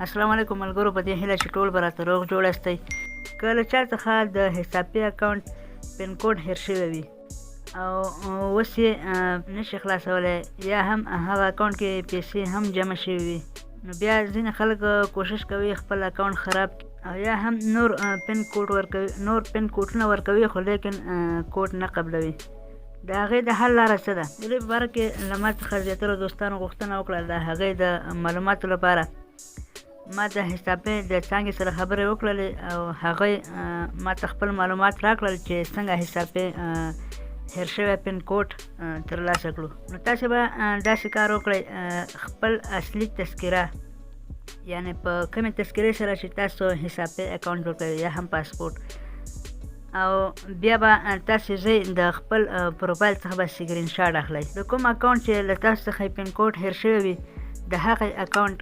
السلام علیکم ملګرو، په دې هیله چې ټول به راته روغ جوړ یاستئ. که له چا څخه د حسابي اکاونټ پین کوډ هېر شوی وي او اوس یې نشي خلاصولی، یا هم هغه اکاونټ کې پیسې هم جمع شوي وي، نو بیا ځینې خلک کوشش کوي خپل اکاونټ خراب او یا هم نور پین کوډ ورکوي، نور پین کوډونه ورکوي، خو لیکن کوډ نه قبلوي. د هغې د حل لاره څه ده؟ د دې په باره کې له ما څخه زیاترو دوستانو غوښتنه وکړه. د هغې د معلوماتو لپاره ما د حسابې د څانګې سره خبرې وکړلې او هغوی ما ته خپل معلومات راکړل چې څنګه حسابې هېر شوی پین کوډ ترلاسه کړو. نو تاسې به داسې کار وکړئ، خپل اصلي تذکره، یعنې په کومې تذکرې سره چې تاسو حسابې اکاونټ جوړ کړئ یا هم پاسپورټ، او بیا به تاسو ځئ د خپل پروفایل څخه به سکرین شاټ اخلئ. د کوم اکاونټ چې له تاسو څخه پین کوډ هېر شوی وي، د هغې اکاونټ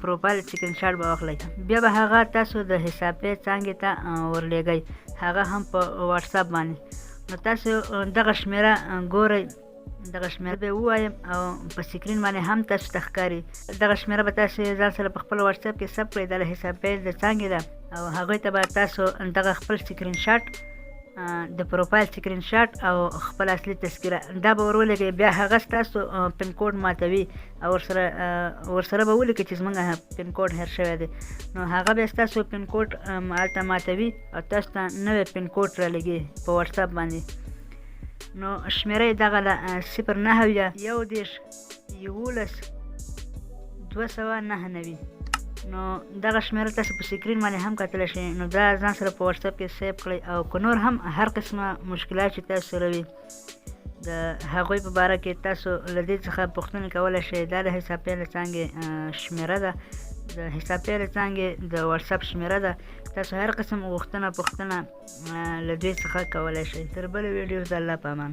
پروفایل سکرین شاټ به واخلئ، بیا به هغه تاسو د حسابې څانګې ته ورلیږئ، هغه هم په واتساپ باندې. نو تاسو دغه شمېره ګورئ، دغه شمېره به ووایم او په سکرین باندې هم تاسو ته ښکاري. دغه شمېره به تاسو ځان سره په خپل واتساپ کې ثبت کړئ. دا له حسابې د څانګې ده او هغوی ته به تاسو دغه خپل سکرین شاټ، د پروفایل سکرین شاټ او خپل اصلي تذکره دا به ورولېږئ. بیا هغه ستاسو پین کوډ ماتوي او ورسره به ولیکي چې زمونږ پین کوډ هېر شوی دی. نو هغه بیا ستاسو پین کوډ هلته ماتوي او تاسو ته نوی پین کوډ رالیږي په واتساپ باندې. نو شمېره یې دغه ده: 079 31 11 299. نو دغه شمېره تاسو په سکرین باندې هم کتلی شئ. نو دا ځان سره په واتساپ کې سیف کړئ او که نور هم هر قسمه مشکلات چې تاسو سره وي، د هغوی په باره کې تاسو له دې څخه پوښتنې کولی شئ. دا د حسابې له څانګې شمېره ده، د حسابې له څانګې د واتساپ شمېره ده. تاسو هر قسم غوښتنه پوښتنه له دوی څخه کولی شئ. تر بلې ویډیو د الله په امان.